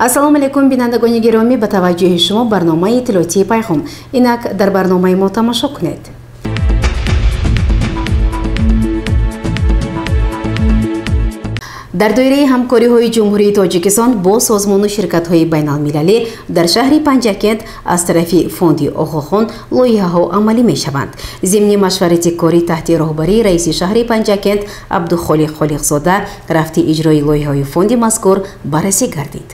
Ассалому алайкум, бинандагони гиромӣ, ба таваҷҷӯҳи шумо барномаи иттилоотии Пайғом. Инак дар барномаи мо тамошо кунед. Дар доираи ҳамкориҳои Ҷумҳурии Тоҷикистон бо созмону ширкатҳои байналмилалӣ дар шаҳри Панҷакент аз тарафи фонди Оғохон лоиҳаҳо амалӣ мешаванд. Зимни машварати корӣ таҳти роҳбарии раиси шаҳри Панҷакент Абдухолиқ Холиқзода рафти иҷрои лоиҳаҳои фонди мазкур баррасӣ гардид.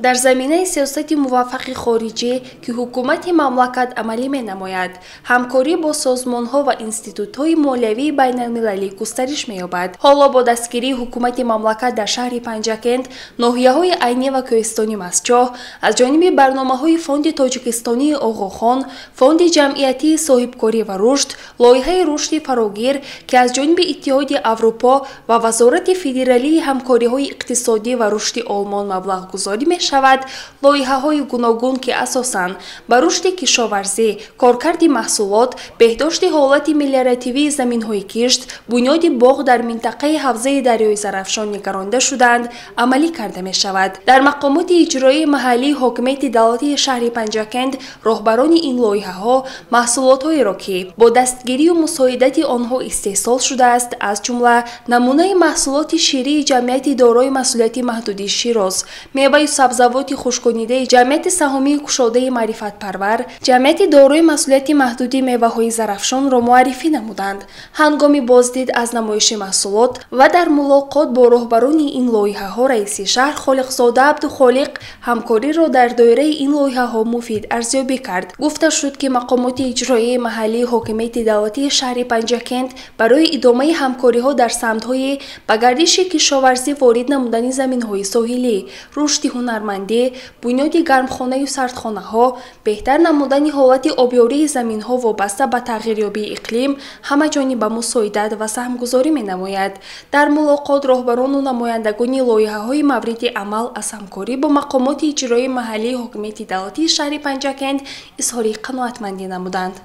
Дар заминаи сиёсати муваффақи хориҷӣ, ки ҳукумати мамлакат амалӣ менамояд, ҳамкорӣ бо созмонҳо ва институтҳои молиявии байналмилалӣ густариш меёбад. Ҳоло бо дастгирии ҳукумати мамлакат дар шаҳри Панҷакент, ноҳияҳои Айнӣ ва Кӯҳистони Мастчоҳ аз ҷониби барномаҳои Фонди Тоҷикистонии Оғохон, Фонди ҷамъиятии соҳибкорӣ ва рушд, лоиҳаи рушди фарогир, ки аз ҷониби Иттиҳоди Аврупо ва Вазорати федералии ҳамкориҳои иқтисодӣ ва рушди Олмон маблағгузорӣ мешавад, лоиҳаҳои гуногун, ки асосан ба рушди кишоварзӣ, коркарди маҳсулот, беҳдошти ҳолати мелиоративии заминҳои кишт, бунёди боғ дар минтақаи ҳавзаи дарёи Зарафшон нигаронда шудаанд, амалӣ карда мешавад. Дар мақомоти иҷроии маҳаллии ҳокимияти давлатии шаҳри Панҷакент роҳбарони ин лоиҳаҳо маҳсулотҳоеро, ки бо дастгирию мусоидати онҳо истеҳсол шудааст, аз ҷумла намунаи маҳсулоти ширии ҷамъияти дорои масъулияти маҳдуди Широз, меваю сабзавоти хушконидаи ҷамъияти саҳомии кушодаи Маърифатпарвар, ҷамъияти дорои масъулияти маҳдуди меваҳои Зарафшонро муаррифӣ намуданд. Ҳангоми боздид аз намоиши маҳсулот ва дар мулоқот бо роҳбарони ин лоиҳаҳо раиси шаҳр Холиқзода Абдухолиқ ҳамкориро дар доираи ин лоиҳаҳо муфид арзёбӣ кард. Гуфта шуд, ки мақомоти иҷроияи маҳаллии ҳокимияти давлатии шаҳри Панҷакент барои идомаи ҳамкориҳо дар самтҳои ба гардиши кишоварзӣ ворид намудани заминҳои соҳилӣ, рушди ҳунармандӣ, бунёди гармхонаю сардхонаҳо, беҳтар намудани ҳолати обёрии заминҳо вобаста ба тағйирёбии иқлим ҳамаҷониба мусоидат ва саҳмгузорӣ менамояд. Дар мулоқот роҳбарону намояндагони лоиҳаҳои мавриди амал аз ҳамкорӣ бо мақомоти иҷроии маҳаллии ҳокимияти давлатии шаҳри Панҷакент изҳори қаноатмандӣ намуданд.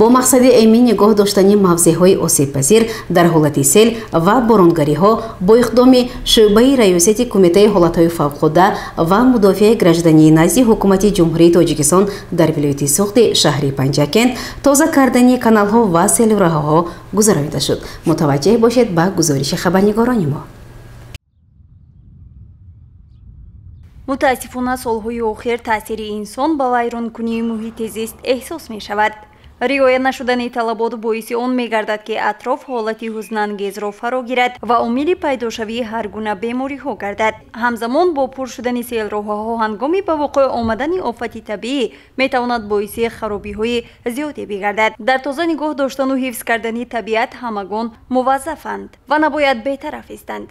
Бо мақсади эмин нигоҳ доштани мавзеъҳои осебпазир дар ҳолати сел ва боронгариҳо бо иқдоми шӯъбаи раёсати Кумитаи ҳолатҳои фавқулодда ва мудофиаи граждании назди Ҳукумати Ҷумҳурии Тоҷикистон дар вилояти Суғди шаҳри Панҷакент тоза кардани каналҳо ва селураҳоҳо гузаронида шуд. Мутаваҷҷеҳ бошед ба гузориши хабарнигорони мо. Мутаассифона, солҳои охир таъсири инсон ба вайронкунии муҳити зист эҳсос мешавад. Риоя нашудани талабот боиси он мегардад, ки атроф ҳолати ҳузнангезро фаро гирад ва омили пайдошавии ҳар гуна бемориҳо гардад. Ҳамзамон бо пур шудани селроҳаҳо ҳангоми ба воқеъ омадани офати табиӣ метавонад боиси харобиҳои зиёде бигардад. Дар тоза нигоҳ доштану ҳифз кардани табиат ҳамагон муваззафанд ва набояд бетараф истанд.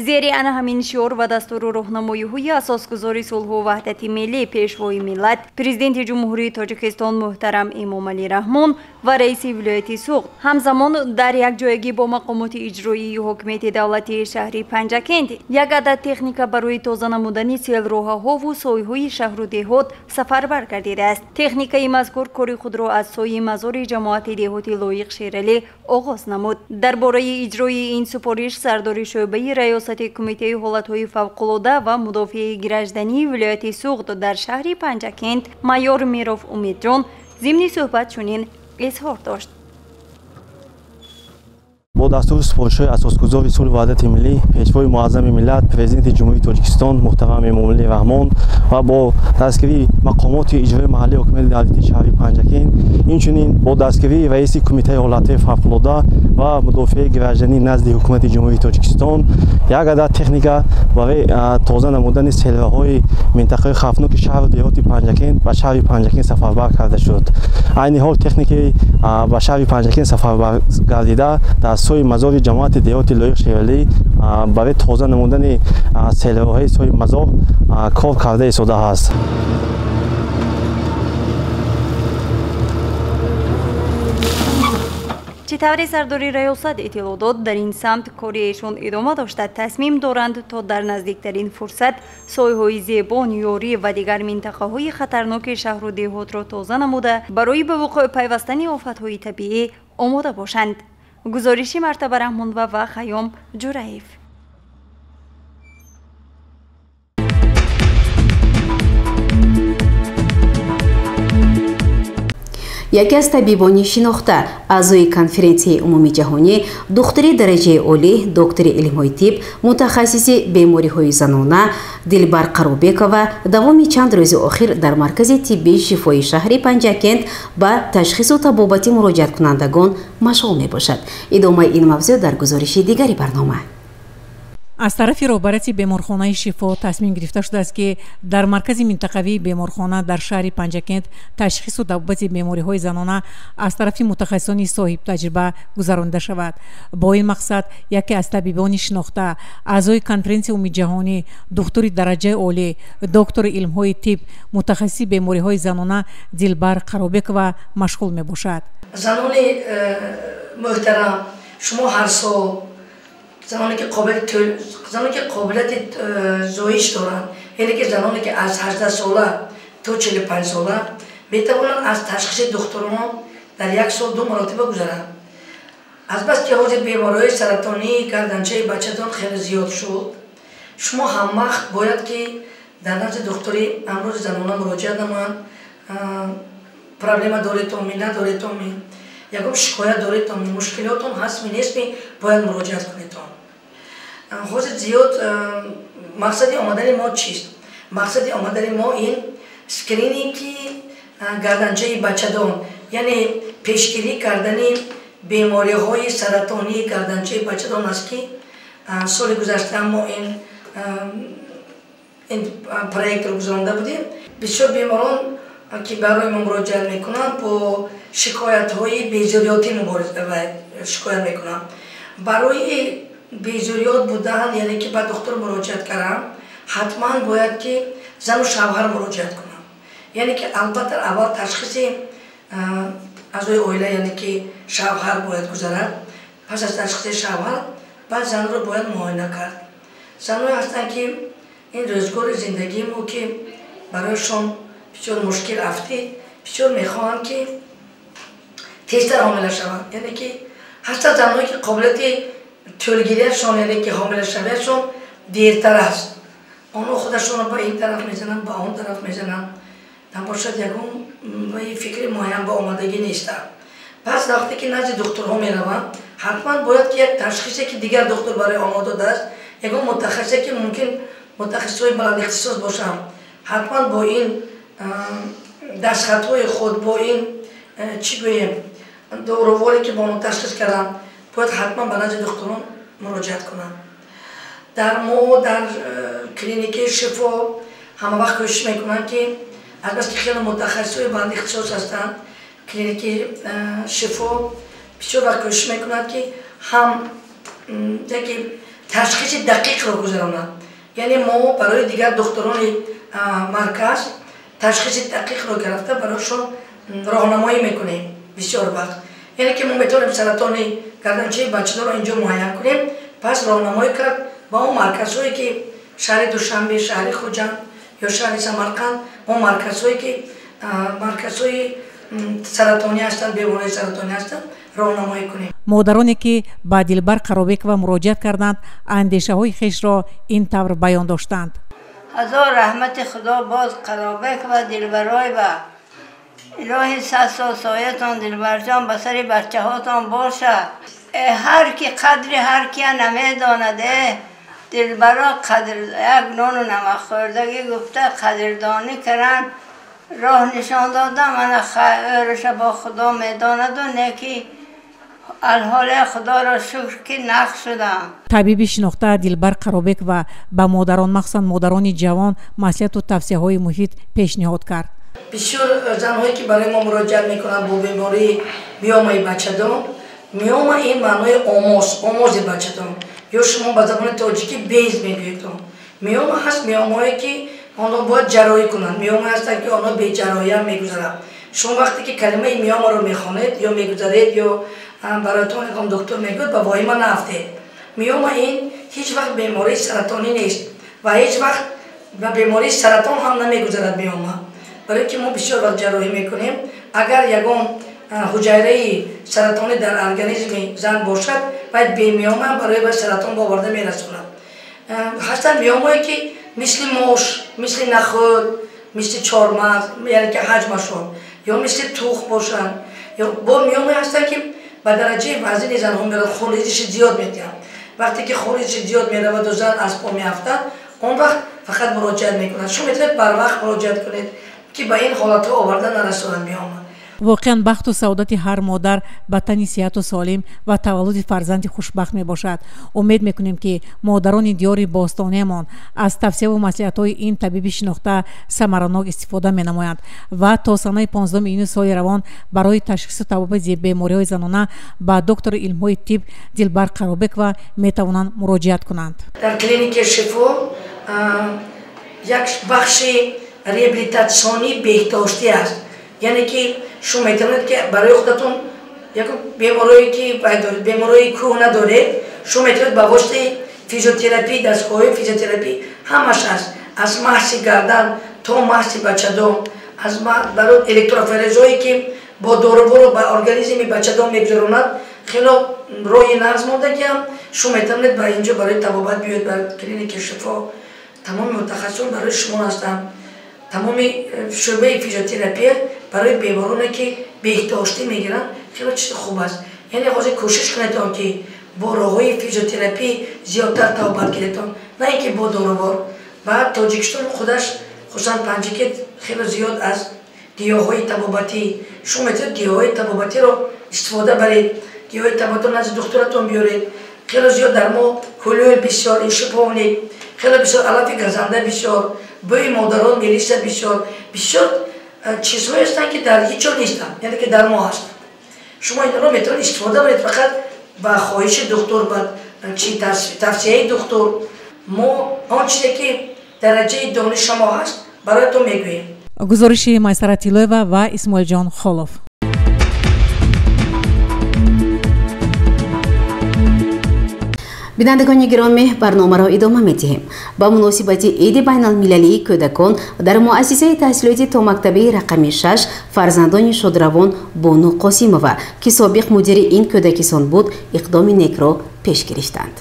Зери ана ҳамин шиор ва дастуру роҳнамоиҳои асосгузори сулҳу ваҳдати миллӣ, пешвои миллат, Президенти Ҷумҳурии Тоҷикистон муҳтарам Эмомалӣ Раҳмон ва раиси вилояти Суғд, ҳамзамон дар якҷоягӣ бо мақомоти иҷроии ҳокимияти давлатии шаҳри Панҷакент як адад техника барои тоза намудани селроҳаҳову сойҳои шаҳру деҳот сафарбар гардидааст. Техникаи мазкур кори худро аз сойи мазори ҷамоати деҳоти Лоиқ Шералӣ оғоз намуд. Дар бораи иҷрои ин супориш сардори шӯъбаи раёсати Кумитаи ҳолатҳои фавқулодда ва мудофиаи граждании вилояти Суғд дар шаҳри Панҷакент майор Миров Умедҷон зимни суҳбат чунин изҳор дошт. Бо дастуру супоришҳои асосгузори сулҳу ваҳдати миллӣ, пешвои муаззами миллат, Президенти Ҷумҳурии Тоҷикистон муҳтарам Эмомалӣ Раҳмон ва бо дастгирии мақомоти иҷроии маҳаллии ҳокимияти давлатии шаҳри Панҷакент, инчунин бо дастгирии раиси Кумитаи ҳолатҳои фавқулодда ва мудофиаи граждании назди Ҳукумати Ҷумҳурии Тоҷикистон як адад техника барои тоза намудани селраҳои минтақаи хавфноки шаҳру деҳоти Панҷакент ба шаҳри Панҷакент сафарбар карда шуд. Айни ҳол техникаи ба шаҳри Панҷакент сафарбар гардида дар сӯи мазори ҷамоати деҳоти Лоиқ Шералӣ барои тоза намудани селроҳаи сӯи мазор кор карда истодааст. Чӣ Чӣ тавре сардори раёсат иттилоъ дод, дар ин самт кори эшон идома дошта, тасмим доранд то дар наздиктарин фурсат сойҳои зебо, Ёрӣ ва дигар минтақаҳои хатарноки шаҳру деҳотро тоза намуда, барои ба вуқӯъ пайвастани офатҳои табиӣ омода бошанд. Гузориши Мартаба Раҳмонова ва Хайём Ҷураев. Яке аз табибони шинохта, аъзои конференсияи умумиҷаҳонӣ, духтури дараҷаи олӣ, доктори илмҳои тиб, мутахассиси бемориҳои занона Дилбар Қаробекова давоми чанд рӯзи охир дар маркази тиббии шифои шаҳри Панҷакент ба ташхису табобати муроҷиаткунандагон машғул мебошад. Идомаи ин мавзӯъ дар гузориши дигари барнома. Аз тарафи роҳбарияти беморхонаи Шифо тасмим гирифта шудааст, ки дар маркази минтақавии беморхона дар шаҳри Панҷакент ташхису табобати бемориҳои занона аз тарафи мутахассисони соҳибтаҷриба гузаронида шавад. Бо ин мақсад яке аз табибони шинохта, аъзои конференсияи умумиҷаҳонӣ, духтури дараҷаи олӣ, доктори илмҳои тиб, мутахассиси бемориҳои занона Дилбар Қаробекова машғул мебошад. Занони муҳтарам, шумо ҳар сол заноне ки қобилияти зоиш доранд, яъне ки заноне ки аз 18 сола то 45 сола метавонанд аз ташхиси духтурон дар як сол 2 маротиба гузаранд. Азбаски ҳозир бемориҳои саратонии гарданчаи бачадон хеле зиёд шуд, шумо ҳамвақт бояд ки дар назди духтури амрози занона муроҷиат намоянд. Проблема доредтон ми, надоредтон ми, ягон шикоят доредтон ми, мушкилиотон ҳастми нестми, бояд муроҷиат кунедтон. Ҳозир зиёд мақсади омадани мо чист? Мақсади омадани мо ин скрининги гарданчаи бачадон, яъне пешгирӣ кардани бемориҳои саратонии гарданчаи бачадон аст, ки соли гузашта мо ин проектро гузаронда будем. Бисёр беморон ки барои мо муроҷиат мекунанд, бо шикоятҳои безориётӣ шикоят мекунанд. Барои безориёт будан, яъне ки ба духтур муроҷиат кардан, ҳатман бояд ки зану шавҳар муроҷиат кунанд. Яъне ки албатта аввал ташхиси аъзои оила, яъне ки шавҳар бояд гузарад. Пас аз ташхиси шавҳар баъд занро бояд муоина кард. Занҳое ҳастанд, ки ин рӯзгори зиндагии мо ки барояшон бисёр мушкил афтид, бисёр мехоҳанд ки тезтар ҳомила шаванд. Яъне ки ҳастанд занҳое ки қобилияти тӯлгирияшон, яъне ки ҳомилашавияшон дертар аст. Онҳо худашонро ба ин тараф мезананд, ба он тараф мезананд, набошад ягон фикри муайян ба омадагӣ нестанд. Пас вақте ки назди духтурҳо мераванд, ҳатман бояд ки як ташхисе ки дигар духтур барои онҳо додааст, ягон мутахассисе ки мумкин мутахассисҳои баландихтисос бошанд, ҳатман бо ин дастхатҳои худ, бо ин чӣ гӯем, доруворе ки бо онҳо ташхис карданд, бояд ҳатман ба назди духтурон муроҷиат кунанд. Дар мо дар клиникаи Шифо ҳама вақт кӯшиш мекунанд, ки азбаски хеле мутахассисҳои баландихтисос ҳастанд, клиникаи Шифо бисёр вақт кӯшиш мекунад, ки ҳам яке ташхиси дақиқро гузаронад. Яъне мо барои дигар духтурони марказ ташхиси дақиқро гирифта барояшон роҳнамоӣ мекунем бисёр вақт. Яъне ки мо метавонем саратони гарданчаи бачадонро инҷо муайян кунем, пас роҳнамоӣ кард ба он марказҳое ки шаҳри Душанбе, шаҳри Хуҷанд ё шаҳри Самарқанд, он марказҳое ки марказҳои саратонӣ ҳастанд, бемориҳои саратонӣ ҳастанд, роҳнамоӣ кунем. Модароне ки ба Дилбар Қаробекова муроҷиат карданд, андешаҳои хешро ин тавр баён доштанд. Ҳазор раҳмати Худо боз Қаробекова Дилбароева. Илоҳи сад сол соятон Дилбарҷон ба сари бачаҳотон бошад. Ҳар ки қадри ҳар кия намедонад, Дилбаро қадр як нону намакхӯрдагӣ гуфта қадрдонӣ каранд, роҳ нишон додам, ана хайраша бо Худо медонаду неки алҳоле Худоро шукр ки нақ шудам. Табиби шинохта Дилбар Қаробекова ба модарон, махсусан модарони ҷавон, маслиҳату тавсияҳои муфид пешниҳод кард. Бисёр занҳое ки барои мо муроҷиат мекунанд бо бемории миомаи бачадон, миома ин маънои омоз, омози бачадон, ё шумо ба забони тоҷикӣ без мегӯед. Миома ҳаст миомое ки онҳо бояд ҷарроҳӣ кунанд, миомае ҳастанд ки онҳо беҷарроҳиам мегузаранд. Шумо вақте ки калимаи миомаро мехонед ё мегузаред ё бароятон ягон доктор мегӯяд, ба воҳима наафтед. Миома ин ҳеҷ вақт бемории саратонӣ нест ва ҳеҷ вақт ба бемории саратон ҳам намегузарад миома. Барои ки мо бисёр вақт ҷарроҳӣ мекунем, агар ягон ҳуҷайраи саратонӣ дар организми зан бошад, вай бемиома барои вай саратон ба оварда мерасонад. Ҳастанд миомое ки мисли мош, мисли нахӯд, мисли чормағз, яъне ки ҳаҷмашон, ё мисли тухм бошанд, ё бо миомое ҳастанд ки ба дараҷаи вазини занҳо меравад, хунрезиши зиёд медиҳанд. Вақте ки хунрезиши зиёд мераваду зан аз по меафтад, он вақт фақат муроҷиат мекунад. Шумо метавонед барвақт муроҷиат кунед ки ба ин ҳолатҳо оварда нарасонад миома. Воқеан бахту саодати ҳар модар ба тани сиҳату солим ва таваллуди фарзанди хушбахт мебошад. Умед мекунем, ки модарони диёри бостониямон аз тавсияву маслиҳатҳои ин табиби шинохта самаранок истифода менамоянд ва то санаи 15 июни соли равон барои ташхису табобати бемориҳои занона ба доктори илмҳои тиб Дилбар Қаробекова метавонанд муроҷиат кунанд. Дар клиникаи Шифо як бахши реабилитатсионии беҳдоштӣ аст, яъне ки шумо метавонед ки барои худатон як беморое ки бемории кӯҳна доред, шумо метавонед ба воситаи физиотерапия, дастгоҳҳои физиотерапия ҳамаш аст, аз маҳси гардан то маҳси бачадон, аз барои электрофорезҳое ки бо доруворо ба организми бачадон мегузаронад, хело роҳи нағз мондагиам. Шумо метавонед ба инҷо барои табобат биёед, ба клиникаи Шифо. Тамоми мутахассисон барои шумо ҳастанд. Тамоми шӯъбаи физиотерапия барои бемороне ки беҳдоштӣ мегиранд хеле чизи хуб аст. Яъне ҳозир кӯшиш кунедон ки бо роҳҳои физиотерапия зиёдтар табобат гиредон, на ин ки бо дорувор. Баъд Тоҷикистон худаш, хусусан Панҷакент, хеле зиёд аз гиёҳҳои табобатӣ. Шумо метавонед гиёҳҳои табобатиро истифода баред, гиёҳҳои табобатиро назди духтуратон биёред. Хеле зиёд дар мо кулӯл бисёр, шиповник хеле бисёр, алафи газанда бисёр, бӯи модарон мелиса бисёр, бисёр чизҳое ҳастанд ки дар ҳеҷ ҷо нестанд, яъне ки дар мо ҳастанд. Шумо инро метавонед истифода баред фақат ба хоҳиши духтур, ба чи тавсияи духтур. Мо он чизе ки дараҷаи дониши мо ҳаст бароятон мегӯем. Гузориши Майсара Тилоева ва Исмоилҷон Холов. Бинандагони гиромӣ, барномаро идома медиҳем. Ба муносибати Иди байналмилалии кӯдакон дар муассисаи таҳсилоти томактабии рақами 6 фарзандони шодравон Бону Қосимова, ки собиқ мудири ин кӯдакисон буд, иқдоми некро пеш гирифтанд.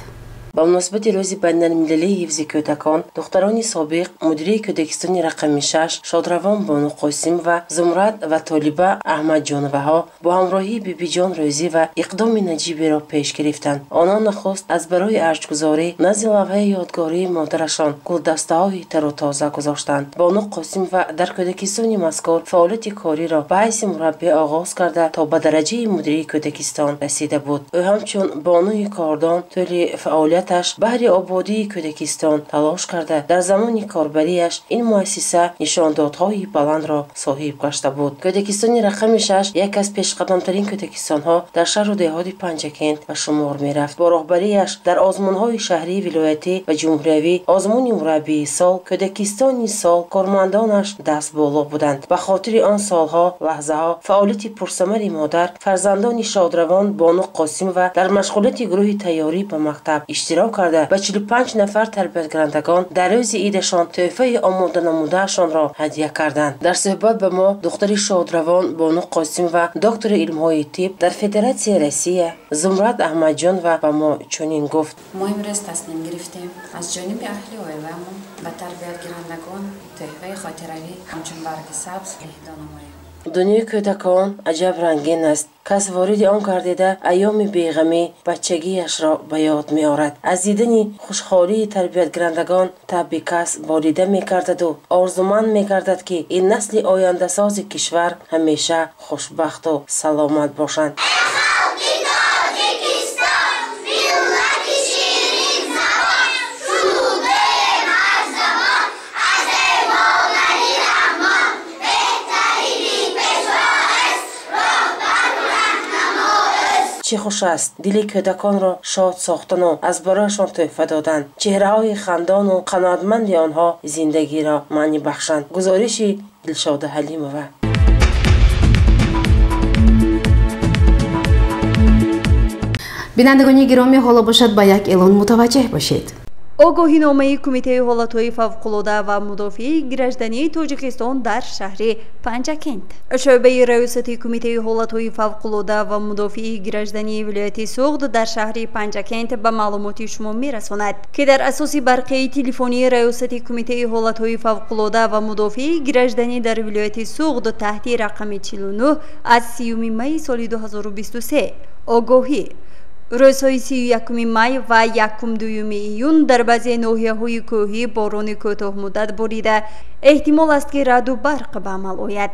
Ба муносибати рӯзи байналмилалии ҳифзи кӯдакон духтарони собиқ мудири кӯдакистони рақами 6 шодравон Бону Қосимова, Зумрад ва Толиба Аҳмадҷоноваҳо бо ҳамроҳии Бибиҷон Рӯзиева иқдоми наҷиберо пеш гирифтанд. Онон нахуст аз барои арҷгузорӣ назди лавҳаи ёдгории модарашон гулдастаҳои тару тоза гузоштанд. Бону Қосимова дар кӯдакистони мазкур фаъолияти кориро ба ҳайси мураббӣ оғоз карда то ба дараҷаи мудирии кӯдакистон расида буд. Ӯ ҳамчун бонуи кордон тӯли фаъолият баҳри ободии кӯдакистон талош карда, дар замони корбарияш ин муассиса нишондодҳои баландро соҳиб гашта буд. Кӯдакистони рақами 6 як аз пешқадамтарин кӯдакистонҳо дар шаҳру деҳоти Панҷакент ба шумор мерафт. Бо роҳбарияш дар озмунҳои шаҳрӣ, вилоятӣ ва ҷумҳуриявӣ, озмуни мураббии сол, кӯдакистони сол кормандонаш даст боло буданд. Ба хотири он солҳо, лаҳзаҳо, фаъолияти пурсамари модар, фарзандони шодравон Бону Қосимова дар машғулияти гурӯҳи тайёрӣ ба мактаб иштирок карда ба 45 нафар тарбиятгирандагон дар рӯзи идашон тӯҳфаи омоданамудаашонро ҳадя карданд. Дар суҳбат ба мо духтари шодравон Бону Қосимова, доктори илмҳои тиб дар Федератсияи Россия Зумрад Аҳмадҷонова ба мо чунин гуфт: мо имрӯз таслим гирифтем аз ҷониби аҳли оиламон ба тарбиятгирандагон тӯҳфаи хотиравӣ ҳамчун барги сабз иҳдо намоем. Дунёи кӯдакон аҷаб рангин аст. Кас вориди он гардида айёми беғамӣ бачагиашро ба ёд меорад. Аз дидани хушҳолии тарбиятгирандагон табъи кас болида мегардаду орзуманд мегардад, ки ин насли ояндасози кишвар ҳамеша хушбахту саломат бошанд. Чӣ хуш аст дили кӯдаконро шод сохтану аз барояшон тӯҳфа додан. Чеҳраҳои хандону қаноатманди онҳо зиндагиро маънӣ бахшанд. Гузориши Дилшода Ҳалимова. Бинандагони гиромӣ, ҳоло бошад ба як эълон мутаваҷҷеҳ бошед. Огоҳиномаи Кумитаи ҳолатҳои фавқулода ва мудофиаи граждании Тоҷикистон дар шаҳри Панҷакент. Шӯъбаи раёсати Кумитаи ҳолатҳои фавқулода ва мудофиаи граждании вилояти Суғд дар шаҳри Панҷакент ба маълумоти шумо мерасонад, ки дар асоси барқияи телефонии раёсати Кумитаи ҳолатҳои фавқулода ва мудофиаи гражданӣ дар вилояти Суғд таҳти рақами 49 аз 30 майи соли 2023 огоҳӣ: рӯзҳои 31 май ва 1-2 июн дар баъзе ноҳияҳои кӯҳӣ борони кӯтоҳмуддат борида, эҳтимол аст, ки раъду барқ ба амал ояд.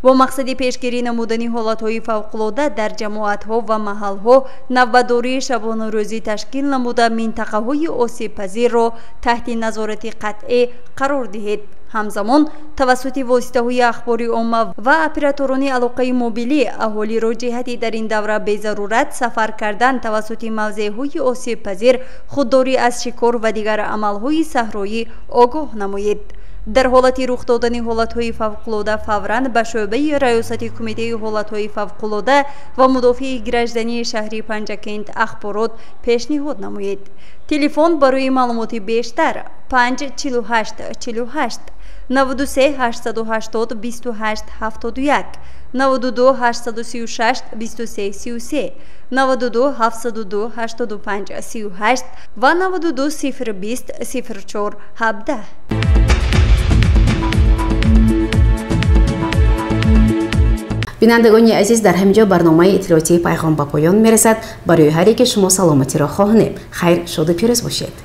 Бо мақсади пешгирӣ намудани ҳолатҳои фавқулода дар ҷамоатҳо ва маҳалҳо навбатдории шабонарӯзӣ ташкил намуда, минтақаҳои осебпазирро таҳти назорати қатъӣ қарор диҳед. Ҳамзамон тавассути воситаҳои ахбори омма ва операторони алоқаи мобилӣ аҳолиро ҷиҳати дар ин давра безарурат сафар кардан тавассути мавзеъҳои осебпазир, худдорӣ аз шикор ва дигар амалҳои саҳроӣ огоҳ намоед. Дар ҳолати рух додани ҳолатҳои фавқулода фавран ба шӯъбаи раёсати Кумитаи ҳолатҳои фавқулода ва мудофиаи граждании шаҳри Панҷакент ахборот пешниҳод намоед. Телефон барои маълумоти бештар 5 48 48 93 880 28 71 92 836 23 33 92 702 85 38 ва 92 020 04 17. Бинандагони азиз, дар ҳамин ҷо барномаи иттилоотии Пайғом ба поён мерасад. Барои ҳар яке шумо саломатиро хоҳонем. Хайр, шоду пирӯз бошед.